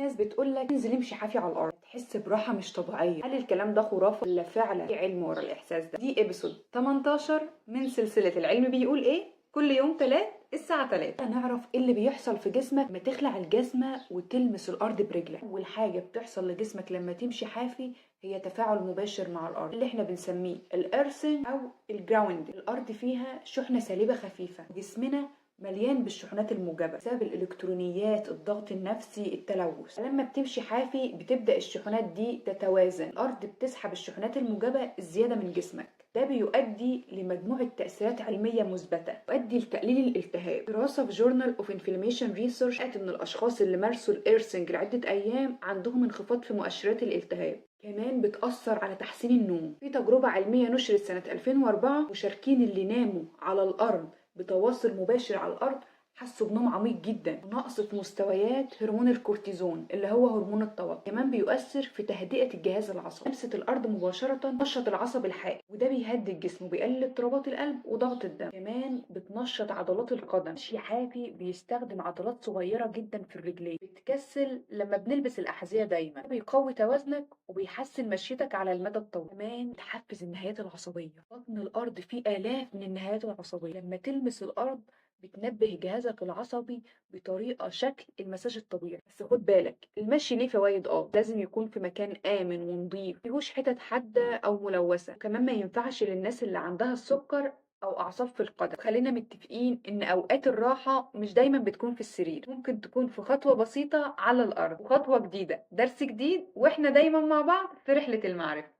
ناس بتقول لك انزل امشي حافي على الارض تحس براحة مش طبيعية. هل الكلام ده خرافه ولا فعلا في علم ورا الاحساس ده؟ دي episode 18 من سلسلة العلم بيقول ايه، كل يوم تلات الساعة 3. نعرف ايه اللي بيحصل في جسمك لما تخلع الجزمة وتلمس الأرض برجلك. أول حاجة بتحصل لجسمك لما تمشي حافي هي تفاعل مباشر مع الأرض اللي احنا بنسميه ال earthing أو ال ground. الأرض فيها شحنة سالبة خفيفة، جسمنا مليان بالشحنات الموجبة بسبب الإلكترونيات، الضغط النفسي، التلوث. لما بتمشي حافي بتبدأ الشحنات دي تتوازن، الأرض بتسحب الشحنات الموجبة الزيادة من جسمك. ده بيؤدي لمجموعة تأثيرات علمية مثبتة تؤدي لتقليل الالتهاب. دراسة في Journal of Inflammation Research قالت إن الأشخاص اللي مارسوا ال earthing لعدة أيام عندهم انخفاض في مؤشرات الالتهاب. كمان بتأثر على تحسين النوم. في تجربة علمية نشرت سنة 2004، مشاركين اللي ناموا على الأرض بتواصل مباشر على الأرض حسوا بنوم عميق جدا ونقص في مستويات هرمون الكورتيزون اللي هو هرمون التوتر. كمان بيؤثر في تهدئة الجهاز العصبي. لمسة الأرض مباشرة تنشط العصب الحائي وده بيهدي الجسم وبيقلل اضطرابات القلب وضغط الدم. كمان بتنشط عضلات القدم. مشي حافي بيستخدم عضلات صغيرة جدا في الرجلين، بتكسل لما بنلبس الأحذية دايما، بيقوي توازنك وبيحسن مشيتك على المدى الطويل. كمان بتحفز النهايات العصبية. بطن الأرض فيه آلاف من النهايات العصبية، لما تلمس الأرض بتنبه جهازك العصبي بطريقة شكل المساج الطبيعي. بس خد بالك، المشي ليه فوائد، لازم يكون في مكان آمن ونظيف، مفيهوش حتت حادة أو ملوثة. كمان ما ينفعش للناس اللي عندها السكر أو أعصاب في القدم. خلينا متفقين إن أوقات الراحة مش دايما بتكون في السرير، ممكن تكون في خطوة بسيطة على الأرض، وخطوة جديدة، درس جديد، وإحنا دايما مع بعض في رحلة المعرفة.